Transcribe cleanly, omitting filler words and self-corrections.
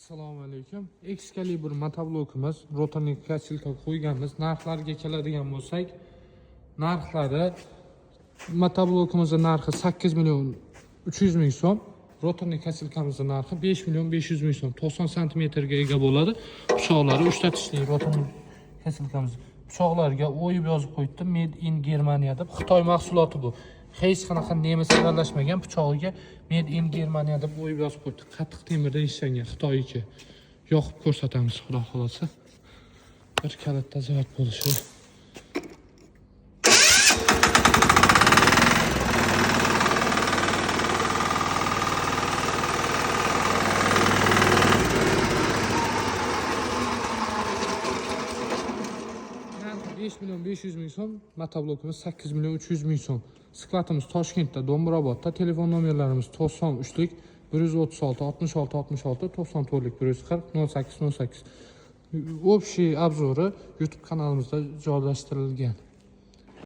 Assalomu alaykum. Excalibur motoblokimiz, роторный косилка qo'yganmiz. Narxlarga keladigan bo'lsak, narxlari, motoblokimizni narxi 8 million 300 ming so'm. Роторный косилка mizni narxi 5 million 500 ming so'm. 90 santimetrga ega bo'ladi. Pichoqlari 3 ta tishli роторный косилка miz. Pichoqlarga o'yib yozib qo'yibdi "Made in Germania" deb. Xitoy mahsuloti bu. Hech qanaqa nemis aralashmagan, pichog'iga "Made in Germania" deb o'yib yozib qo'yibdi. Qattiq temirdan ishlangan, Xitoyniki. Yoqib ko'rsatamiz, xudo xolasa. Bir kalitda zavod bo'lishi. Narxi 5 million 500 ming so'm, motoblokimiz 8 million 300 ming so'm. Склад imiz Toshkentda, Do'mbrobodda, telefon nomerlarimiz 93lik 136 66 66, 94lik 140 08 08. Общий обзор i YouTube kanalimizda joylashtirilgan.